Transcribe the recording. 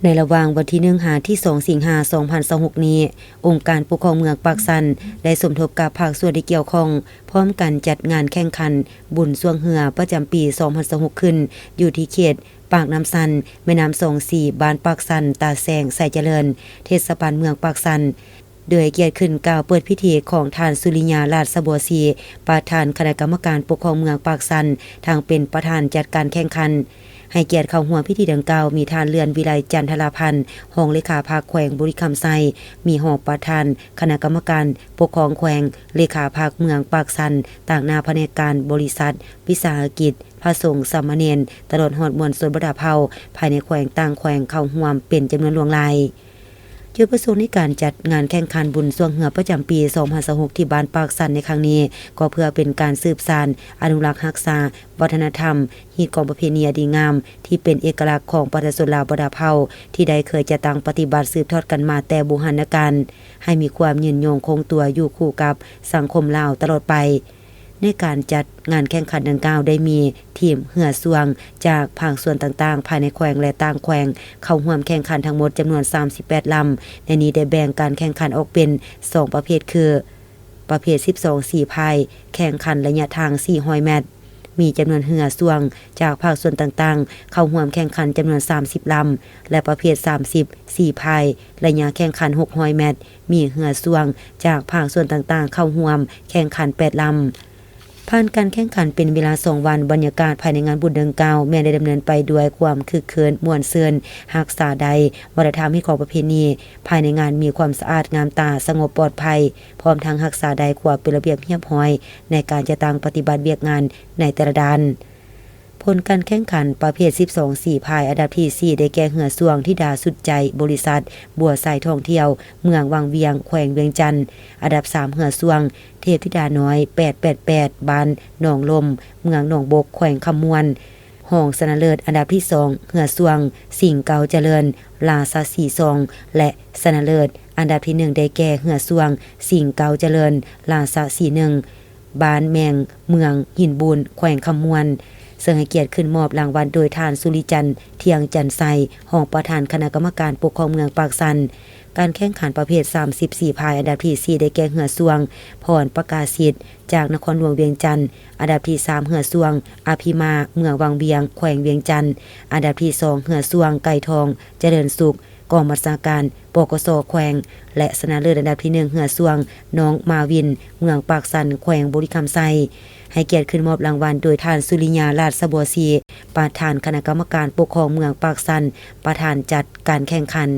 ໃນລະຫວ່າງວັນທີໜຶ່ງຫາທີສອງສິງຫາສອງພັນຊາວຫົກນີ້, ອົງການປົກຄອງເມືອງປາກຊັນ ໄດ້ສົມທົບກັບພາກສ່ວນທີ່ກ່ຽວຂ້ອງ ພ້ອມກັນຈັດງານແຂ່ງຂັນບຸນຊ່ວງເຮືອປະຈຳປີສອງພັນຊາວຫົກຂຶ້ນ ຢູ່ທີ່ເຂດປາກນ້ຳຊັນ, ແມ່ນ້ຳສອງສີ, ບ້ານປາກຊັນ, ຕາແສງ, ໄຊຈະເລີນ, ເທດສະບານເມືອງປາກຊັນ. ດ້ວຍກຽດຂຶ້ນກ່າວເປີດພິທີຂອງທ່ານ ສຸລິຍາ ລາດຊະບົວສີ, ປະທານຄະນະກຳມະການປົກຄອງເມືອງປາກຊັນ, ທັງເປັນປະທານຈັດການແຂ່ງຂັນ. ໃຫ້ກຽດເຂົ້າຮ່ວມພິທີດັ່ງກ່າວ ມີທ່ານ ເລື່ອນວິໄລ ຈັນທະລາພັນ, ຮອງເລຂາພັກແຂວງບໍລິຄຳໄຊ, ມີຮອງປະທານຄະນະກຳມະການປົກຄອງແຂວງ, ເລຂາພັກເມືອງປາກຊັນ, ຕາງໜ້າພະແນກການບໍລິສັດ, ວິສາຫະກິດ, ພະສົງ, ສາມະເນນ, ຕະຫຼອດຮອດມວນຊົນບັນດາເຜົ່າພາຍໃນແຂວງ, ຕ່າງແຂວງເຂົ້າຮ່ວມເປັນຈຳນວນຫຼວງຫຼາຍ. ຈຸດປະສົງໃນການຈັດງານແຂ່ງຂັນບຸນຊ່ວງເຮືອປະຈຳປີສອງພັນຊາວຫົກທີ່ບ້ານປາກຊັນໃນຄັ້ງນີ້ ກໍເພື່ອເປັນການສືບສານ, ອະນຸລັກຮັກສາວັດທະນະທຳ, ຮີດຄອງປະເພນີອັນດີງາມ ທີ່ເປັນເອກະລັກຂອງປະຊາຊົນລາວບັນດາເຜົ່າ ທີ່ໄດ້ເຄີຍຈັດຕັ້ງປະຕິບັດສືບທອດກັນມາແຕ່ບູຮານນະການ, ໃຫ້ມີຄວາມຍືນຍົງຄົງຕົວຢູ່ຄູ່ກັບສັງຄົມລາວຕະຫຼອດໄປ. ໃນການຈັດງານແຂ່ງຂັນດັ່ງກ່າວ ໄດ້ມີທີມເຮືອຊ່ວງຈາກພາກສ່ວນຕ່າງໆ ພາຍໃນແຂວງ ແລະ ຕ່າງແຂວງ ເຂົ້າຮ່ວມແຂ່ງຂັນທັງໝົດຈຳນວນສາມສິບແປດລຳ. ໃນນີ້ໄດ້ແບ່ງການແຂ່ງຂັນອອກເປັນສອງປະເພດ ຄື ປະເພດສິບສອງສີພາຍ ແຂ່ງຂັນໄລຍະທາງສີ່ຮ້ອຍແມັດ, ມີຈຳນວນເຮືອຊ່ວງຈາກພາກສ່ວນຕ່າງໆ ເຂົ້າຮ່ວມແຂ່ງຂັນຈຳນວນສາມສິບລຳ ແລະ ປະເພດສາມສິບສີພາຍ ໄລຍະແຂ່ງຂັນຫົກຮ້ອຍແມັດ, ມີເຮືອຊ່ວງຈາກພາກສ່ວນຕ່າງໆ ເຂົ້າຮ່ວມແຂ່ງຂັນແປດລຳ. ຜ່ານການແຂ່ງຂັນເປັນເວລາສອງວັນ, ບັນຍາກາດພາຍໃນງານບຸນດັ່ງກ່າວ ແມ່ນໄດ້ດຳເນີນໄປດ້ວຍຄວາມຄຶກຄື້ນມ່ວນຊື່ນ, ຮັກສາໄດ້ວັດທະນະທຳຮີດຄອງປະເພນີ. ພາຍໃນງານມີຄວາມສະອາດງາມຕາ, ສະຫງົບປອດໄພ, ພ້ອມທັງຮັກສາໄດ້ຄວາມເປັນລະບຽບຮຽບຮ້ອຍໃນການຈັດຕັ້ງປະຕິບັດວຽກງານໃນແຕ່ລະດ້ານ. ຜົນການແຂ່ງຂັນປະເພດສິບສອງສີພາຍ ອັນດັບທີສີ່ ໄດ້ແກ່ເຮືອຊ່ວງທິດາສຸດໃຈ ບໍລິສັດບົວໄຊທ່ອງທ່ຽວ ເມືອງວັງວຽງ ແຂວງວຽງຈັນ, ອັນດັບສາມ ເຮືອຊ່ວງເທບທິດານ້ອຍ ແປດແປດແປດ ບ້ານໜອງລົມ ເມືອງໜອງບົກ ແຂວງຄຳມ່ວນ, ຮອງຊະນະເລີດອັນດັບທີສອງ ເຮືອຊ່ວງສິງເກົ້າຈະເລີນ ລາຊະສີຊອງ ແລະ ຊະນະເລີດອັນດັບທີໜຶ່ງ ໄດ້ແກ່ເຮືອຊ່ວງສິງເກົ້າຈະເລີນ ລາຊະສີໜຶ່ງ ບ້ານແມງ ເມືອງຫີນບູນ ແຂວງຄຳມ່ວນ, ເຊິ່ງໃຫ້ກຽດຂຶ້ນມອບລາງວັນໂດຍທ່ານ ສຸລິຈັນ ທ່ຽງຈັນໄຊ ຮອງປະທານຄະນະກຳມະການປົກຄອງເມືອງປາກຊັນ. ການແຂ່ງຂັນປະເພດສາມສິບສີ່ພາຍ ອັນດັບທີສີ່ ໄດ້ແກ່ເຮືອຊ່ວງ ພອນປະກາສິດ ຈາກນະຄອນຫຼວງວຽງຈັນ, ອັນດັບທີສາມ ເຮືອຊ່ວງ ອະພິມາ ເມືອງວັງວຽງ ແຂວງວຽງຈັນ, ອັນດັບທີສອງ ເຮືອຊ່ວງ ໄກ່ທອງ ຈະເລີນສຸກ ກອງບັນຊາການ ປກສ ແຂວງ ແລະ ຊະນະເລີດອັນດັບທີໜຶ່ງ ເຮືອຊ່ວງ ນ້ອງມາວິນ ເມືອງປາກຊັນ ແຂວງບໍລິຄຳໄຊ. ໃຫ້ກຽດຂຶ້ນມອບລາງວັນໂດຍທ່ານ ສຸລິຍາ ລາດຊະບົວສີ ປະທານຄະນະກຳມະການປົກຄອງເມືອງປາກຊັນ, ປະທານຈັດການແຂ່ງຂັນ.